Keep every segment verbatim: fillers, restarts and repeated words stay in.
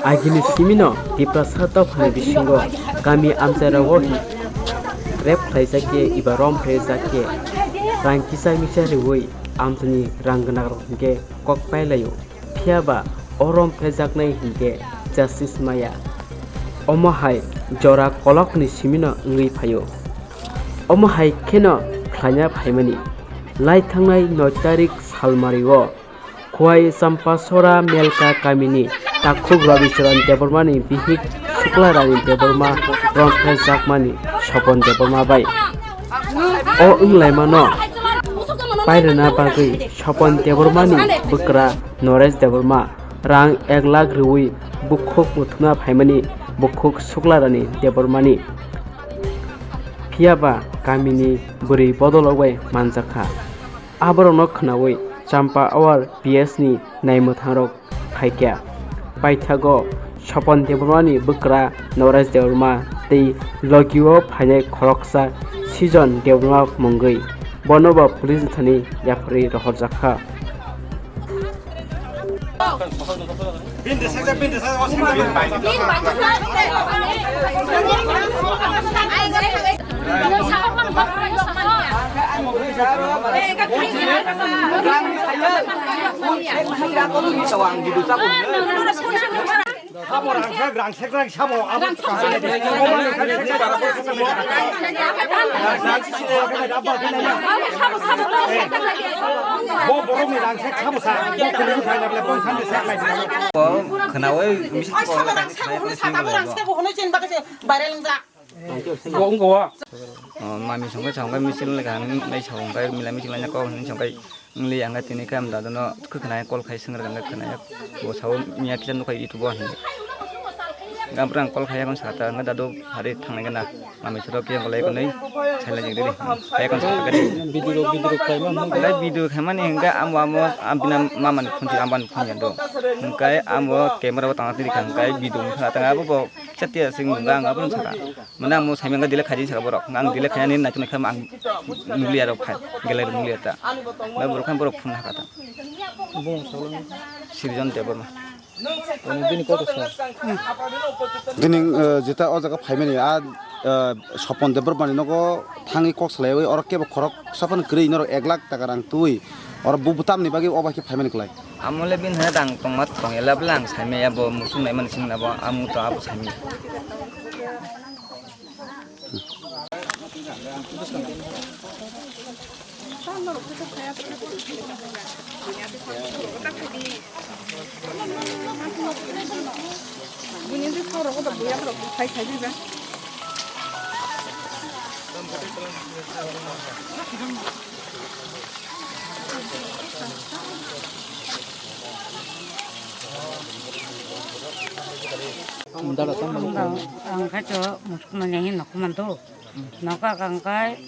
Agini simino Tiprasa dophani bisingo kami amchairogo rape khlaijak khe eba rom phrejak khe rang kisa misa riui amchaini rang gwnang rok hinkhe kok pailaio. Phiya ba o rom phrejaknai hinkhe justice maya. Omo hai jora kolokni simino wngwi phaio. Omo hai kheno khlaina phaimani. Lai thangnai noi tarik salmario Khowai Champasora Melka kamini takhuk Rabicharan Debbarmani bihik Sukla Rani Debbarma rom phrejakmani Sopon Debbarma bai. O wnglaimano pairwna bagwi Sopon Debbarmani bwkra Noresh Debbarma rang ek lakh riui bukhuk muthumna phaimani bukhuk Sukla Rani Debbarmani. Phiya ba kamini bwrwi bodolo bai manjakha. Aborokno khnaui Champa Awar P S ni naimwthangrok phaikha. Paithago Sopon Debbarmani bwkra Noresh Debbarma tei logio phainai khoroksa Sijon Debbarma mungwi bono bo police ni thani yapharwi rohorjakha. Sabo rangsak, rangsak, rang sabo, abo. Bo borokni rangsak sabo sa, bo khulumwi phaina bole bongkhan de sak lai. Khnaui misil ko. Sabo rangsak bo hwnwi chin bagwi se viral wng jak. Bo wng go. O, mami songkai songkai misil le gan lai songkai mila misil laina kok hwnwi songkai. Wngli ang tini khe ang dada no khwkhwnai call khai swngrwk ang khwnai bo sao miya kisa nukha YouTube o hinwi. Gabra ang call khai ang sata ang dadu hari thangnai gana mami soro khe ang lai konwi sailai jeng dili hai kon sata gani. Video video khai ma. Ang video khai mani hingga amo amo abina mama ni phone ti amba ni phone yando hingkai amo camera bo tangna tiri kha hingkai video wngkha tang abo bo chatia sing nungga ang abo saka. Mane ang mo saimang dile khaji saka borok. Ang dile khaya ni naitu naikha ang nukliya rok phai. Gelai nukliya ta. Bai borok khan borok phun hakha ta. Bung salang. Srijon Debbarma. Ani bini kok sa. Gini, eh, jeta o jaga phaimani a, eh, Sopon Debbarma ni nogo thangwi kok salaiwi oro kebo khorok sapan kwrwi norok ek lakh taka rang twi. Oro bu butam ni bagwi o bai khe phaimani kwlai. Amo le bini hai rang tongma tong ela bwle ang saimaya bo musuk naimani sing nabo ang to abo saimaya. Ang kha to musuk manya hin nok man to. Nok a kang kai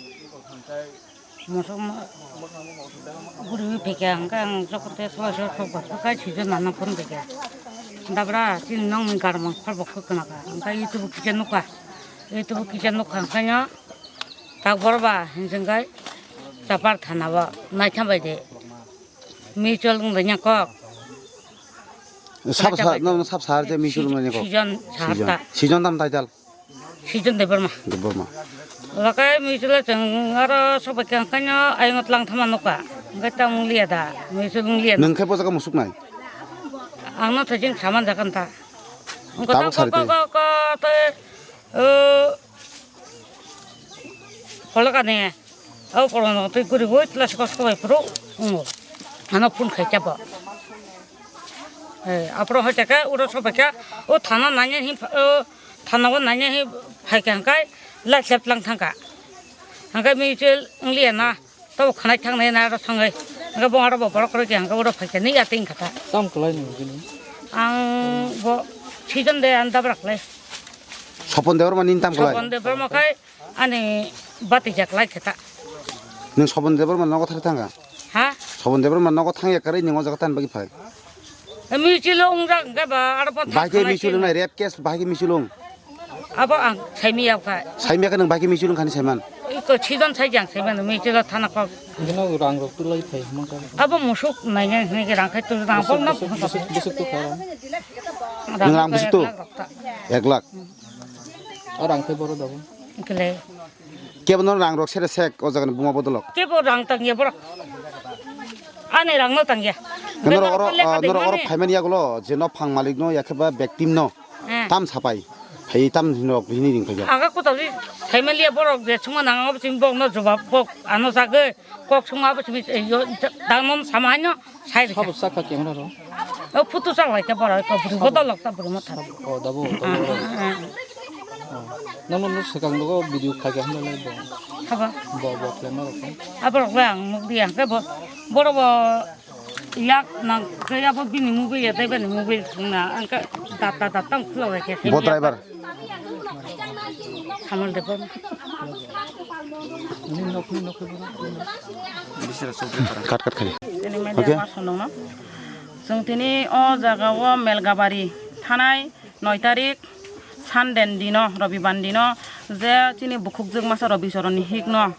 musuk ma-, guri phika ang kang sok te so so sok ba kai si jon nana phone phika. Dabra tin nong ni gar mang khol bok khuk na ka. Ang kai itu bu kicha nuka. Itu bu kicha nuka ang kai no. Tak bor ba hin jeng kai. Chapar thana ba nai tham bai de. Mutual wng bai nya kok. Sab sa, no, no, sab sahar je mutual wng bai nya kok. Sijon sahar ta. Sijon tam title. Sijon Debbarma. Debbarma. Lakai mutual chwng aro sobai kang kanyo ayung tlang thama nokha. Hingke ta wng liya da. Mutual wng liya. Nung khe bo jaga musuk nai. Ang no thajing saman jakan ta. Tabuk sari ko, ko, ko, ko, te, o, Pholokani, o pholokno twi guri goi tla soko soko bai phuru, ungo. Ano phone khai chabo. Eh, apro hoite ka, uro sobai ka, o thana nanya hi, o thana o nanya hi phai ka hangkai, lai sep lang thangka. Hangkai mi chel ngliya na, to khanai thang nai na ro sangai. Hangkai bo aro bo borok roi ka hangkai uro phai ka ni ya ting kata. Tam klai ni gini. Ang bo season de an dabrak lai. Sopon Debbarma ni tam klai. Sopon Debbarma kai. Ani bati jak lai kheta. Nung Sopon Debbarma nogo thari thangka? Ha? Sopon Debbarma nogo thangya karwi nung o jaga tan bagwi phai. Misil ong jak hingke ba aro pon. Bahai khe misil ong nai, rape case bahai khe misil ong. Abo ang saimi ya kha. Saimi ya khe nung bahai khe misil ong khani saiman. Iko sidon sai jang saiman misil thana kok. Gino rang rok tu lai phai hwnka. Abo musuk nai nai rang khai tu rang pon na. Busuk tu kha. Nwng rang bwswk tu? Ek lakh rok ta. Ek lakh. O rang khe boro dabo. Kele. Kebo no rang rok sere sek o jaga ni buma bodolok. Kebo rang tang ya borok. Ani rang no tang ya. Norok oro, ah, norok oro phaimani yagulo je no phang malik no yakhe ba bektim no. Hmm. Tam sapai. Phai tam hinrok hini ring phai. Aga ko tawi phaimani ya borok je chuma nang abo chim bok no jobab bok ano jagoi. Kok sung abo simi, eh, yo, ta-, tangmom samai no, sai rikha. Sabo sakha camera ro. O photo chang lai khe borok, ko bwrwi bodol lok ta bwrwi motha. O, dabo, dabo. Ah, ah, ah. O. Nono no swkang nogo video khai khe hamle lai bo. Haba. Bo, bo, khe norok khe. Aborok le ang nuk dia, khe bo, borok bo yak nang khe abo bini mobile ya, tei bini mobile sung na, ang khe dat, dat, dat, tang khulok lai khe. Bo driver. Samol Debbarma. Kat, kat khai. Tini media Okay. Person dongno. Chwng tini o jaga o Melgabari thanai noi tarik Sunday ni dino, Robibar ni dino je chini bukhukjwk masa Robi Choron ni hik no.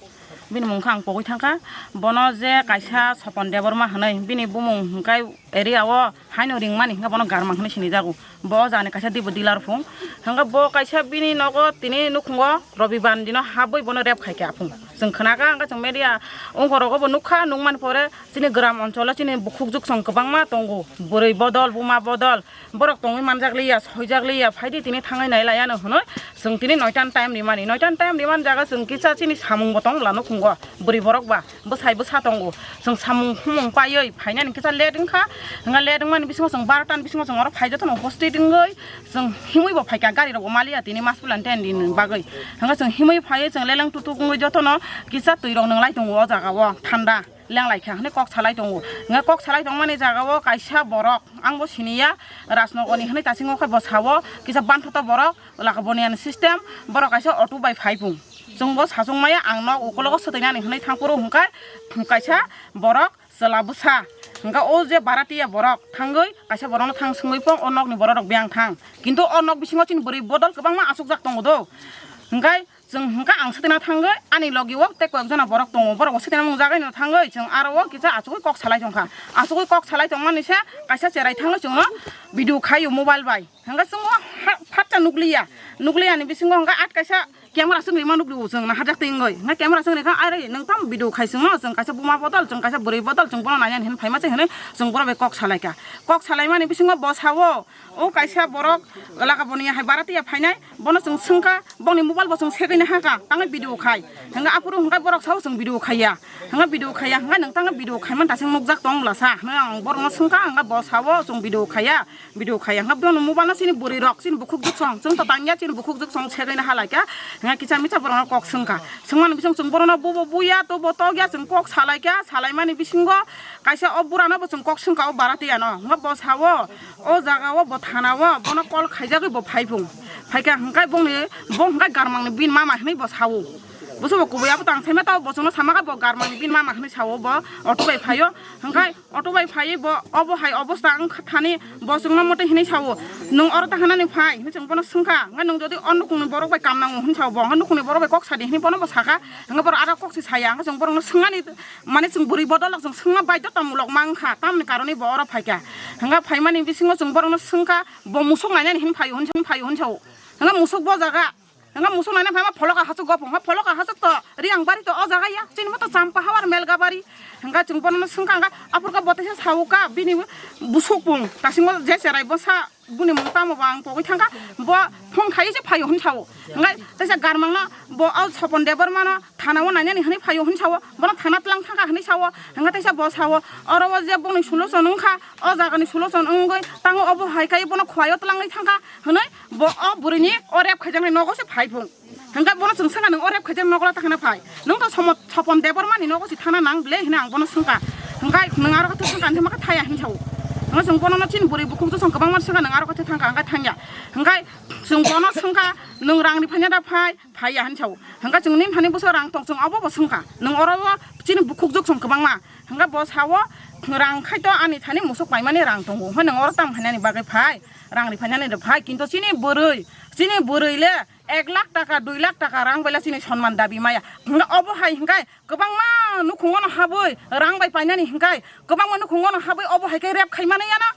Bini mung kha ang pogwi thangkha. Bono je kaisa Sopon Debbarma hwnwi bini bumung hwnkhe area o haino ringmani hwnkhe bono Garmang hwnwi sinijago. Bo jani kaisa dibo dealer phung. Hwnkhe bo kaisa bini nogo tini nukhungo Robibar ni dino habwi bono rep khaikha aphung. Chwng khnakha, hwnkhe chwng media ongkhorogo bo nukha, nukmani pore chini gram oncholo chini bukhukjwk song kwbangma tongo. Bwrwi bodol, buma bodol, borok tongwi manjak liya, soijak liya, phaidi tini thangwi nai laiya no hwnwi chwng tini noita ni time rimani. Noita ni time rimani jaga chwng kisa chini samung bo tong la nukhungo, bwrwi borok ba. Bwsai bwsa tongo. Chwng samung humung paiwi phainani kisa late wngkha. Hwnga late wngmani bisingo chwng barota ni bisingo chwng oro phai jotono upasthit wngwi chwng himwi bo phaikha, gari rok bo maliya tini Maspilani ten din ni bagwi. Hwnga chwng himwi phaiwi chwng leleng tutuk wngwi jotono kisa twi rok nwnglai tongo o jaga o thanda lenglai kha hwnwi kok salai tongo. Hwnga kok salai tongmani jaga o kaisa borok ang bo siniya Rajnogor ni hwnwi tasingo khe bo sao kisa banthoto borok. Laka boniani system, borok kaisa auto bai phai pung. Chwngbo sachung maya ang nok ukologo swtwinani hwnwi thang phuru hwnkhe kaisa borok chwla bwsa. Hwnkhe o je baratiya borok thangwi kaisa borokno thang swngwi pung, o nokni borok rok biyang thang. Kintu o nok bisingo chini bwrwi bodol kwbangma achukjak tongo do. Hwnkhe chwng hwnkhe ang swtwina thangwi ani logi o tei kok jona borok tongo. Borok bo swtwina mung jagai no thangwi chwng aro o kisa achugwi kok salai tongkha. Achugwi kok salai tongmani se kaisa cherai thangwi chwngno video khaio mobile bai. Hwnkhe chwng o ha-, phatsa nukliya. Nukliya ni bisingo hwnkhe at kaisa camera chwng rima nukligo chwng na hajak twi wngwi. Hwnkhe camera chwng rikha, "Are, nwng tamo video khai chwngno? Chwng kaisa buma bodol, chwng kaisa bwrwi bodol, chwng bono nainani hwnwi phaima se," hwnwi chwng borok bai kok salaikha. Kok salaimani bisingo bo sao, o kaisa borok laka boni hai baratiya phainai, bono chwng swngkha, boni mobile bo chwng segwi nahakha, tangwi video khai. Hwnkhe aphuru hwnkhe borok sao chwng video khaiya. Hwnkhe video khaiya, hwnkhe nwng tangwi video khaimani daising nukjak tong lasa. Hwnwi ang borokno swngkha, hwnkhe bo sao chwng video khaiya. Video khaiya hwnkhe bono mobile no chini bwrwi rok, chini bukhuk jwk song, chwng to tangya chini bukhuk jwk song segwi na halaikha, hwnkhe kisa misa borok no kok swngkha, swngmani bising chwng bono no bubo buya to bo tokya chwng kok salaikha, salaimani bisingo kaisa o bura no bo chwng kok swngkha o baratiya no, hwnkhe bo sao o jaga o bo thana o bono call khaijagwi bo phai phung, phaikha hwnkhe bongni bo hwnkhe Garmang ni bini mama hwnwi bo sao. Bwswk bo kubui abo tang saima tao bo chwngno sama kha bo Garmang ni bini mama hwnwi sao bo auto bai phaio. Hwnkhe auto bai phaiwi bo obo hai obosta wngkha thani bo chwngno mote hinwi sao, "Nwng oro ta hanani phai?" hinwi chwng bono swngkha. Hwnkhe, "Nwng jodi o nukhungni borok bai kam nango," hinwi sao bo, hwnkhe nukhungni borok bai kok sadi hinwi bono bo sakha. Hwnkhe borok aro kok se saya, hwnkhe chwng borokno swngani mane chwng bwrwi bodol rok chwng swngna baidhotamulok ma wngkha, tamoni karonwi bo oro phaikha. Hwnkhe phaimani bisingo chwng borokno swngkha, "Bo musuk nainani hinwi phaio?" hinwi sao, hinwi phaio hinwi sao. Hwnkhe musuk bo jaga. Hwnkhe musuk naina phaima pholoka hachuk go phung, pholoka hachuk to Riangbari to o jaga ya, chini bo to Champa Hawar Melgabari. Hwnkhe chwng bono swngkha, hwnkhe aphurkhe bo teisa sao kha bini busuk phung, tasingo je cherai bwsa buni mung tamo bo ang pogwi thangkha, bo phone khai se phaio hwn sao. Hwnkhe teisa Garmang no bo o Sopon Debbarma no thana o nainani hwnwi phaio hwn sao, bono thana tlang thangkha hwnwi sao. Hwnkhe teisa bo sao, oro o je boni solution wngkha, o jagani solution wngwi tango obo hai khai bono khwlai o tlangwi thangkha hwnwi. Bo o bwrwini o rep khaijaknai nogo se phai phung. Hwnkhe bono chwng swngkha, "Nwng o rep khaijak nogo ta khana phai? Nwng to Somo-, Sopon Debbarmani nogo se thana nang ble?" hinwi ang bono swngkha. Hwnkhe, "Nwng aro khe thangkha, hwnkhe ma khe thaya," hinwi sao. Hwnkhe chwng bono no chini bwrwi bukhuk jwk song kwbangma swngkha, "Nwng aro khe thangkha," hwnkhe thangya. Hwnkhe chwng bono swngkha, "Nwng rang ri phaiya da phai?" "Phaiya," hinwi sao. Hwnkhe chwng nini thani bwswk rang tong, chwng obo bo swngkha. "Nwng oro o chini bukhuk jwk song kwbangma?" Hwnkhe bo sao, "Rang khai to ani thani musuk paimani rang tongo. Hwnkhe nwng oro tamo phainani bagwi phai?" Rang ri phainani rw phai, kintu chini bwrwi, chini bwrwi le ek lakh taka, dui lakh taka rang bai le chini sonman dabi maya. Hwnkhe obo hai hwnkhe kwbangma nukhungo no habwi rang bai painani hwnkhe kwbangma nukhungo no habwi obo hai khe rep khai mani yano.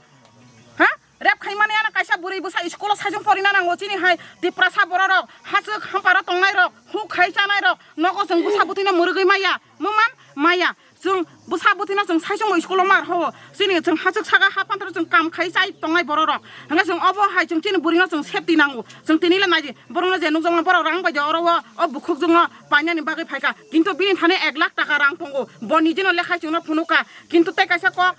Ha? Rep khaimani ano kaisa bwrwi bwsa school o saichung porina nango chini hai Tiprasa borok rok, hachwk hamparo tongnai rok, huk khai chanai rok, nogo chwng bwsa bwtwino mwrwgwi maya, muman maya. Chwng bwsa bwtwino chwng saichung school o mar ho, chini chwng hachwk saka ha pantaro chwng kam khai chai tongnai borok rok. Hwnga chwng obo hai chwng chini bwrwino chwng safety nango. Chwng tini le naidi, borokno je nukjakma borok rang bai de oro o, o bukhukjwkno painani bagwi phaikha. Kintu bini thani ek lakh taka rang tongo. Bo nijino lekhai chwngno phunukha. Kintu tei kaisa kok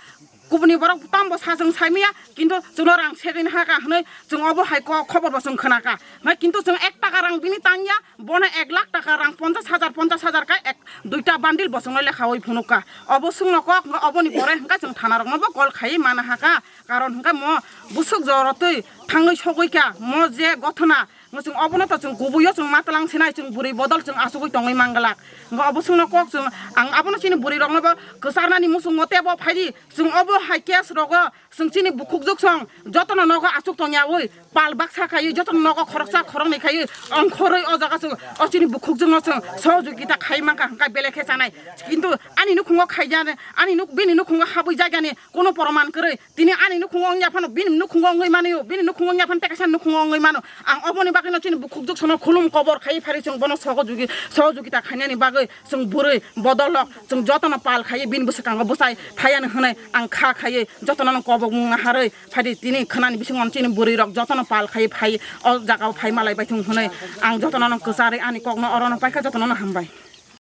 kubuni borok tambo sa chwng saimaya, kintu chwngno rang segwini haka hwnwi chwng obo hai kok khobor bo chwng khwnakha. Hwnkhai kintu chwng ek taka rang bini tangya, bono ek lakh taka rang ponchash hajar, ponchash hajar khe ek duita bundle bo chwngno lekhawi phunukha. Obo chwngno kok, hwnkhai oboni pore hwnkhai chwng thana rokno bo call khaiwi mana haka. Karon hwnkhai mo bwswk joro twi thangwi sogwi kha, mo je gothona, mo chwng obono to chwng kubuio chwng ma tlang sinai, chwng bwrwi bodol chwng achugwi tongwi manglak. Hwnkhai obo chwngno kok chwng, ang abono chini bwrwi rokno bo kwcharnani muchungo tebo phaidi, chwng obo hai case rogo chwng chini bukhukjwk song jotono nogo achuk tongyawi pal baksa khaiwi, jotono nogo khoroksa khoroknwi khaiwi ongkhorwi o jaga chwng o chini bukhukjwkno chwng sohojogita khai mankha hwnkhai belai khe chanai. Kintu ani nukhungo khaijani, ani nuk-, bini nukhungo habwi jaigani kono poroman kwrwi. Tini ani nukhungo wngya phano, bini nukhungo wngwi mano, bini nukhungo wngya phano tei kaisa nukhungo wngwi mano. Ang oboni bagwino chini bukhukjwk sono khulum kobor khaiwi phari chwng bono sohojogita khainani bagwi chwng bwrwi bodol rok chwng jotono pal khaiwi bini bwskango bwchai phaiya hwnwi ang kha khaiwi jotono kobok mung naharwi phaidi tini khwnani bisingo chini bwrwi rok jotono pal khaiwi phai o jagao phai malai baithung hwnwi ang jotono kwcharwi ani kokno orono paikha, jotono hambai.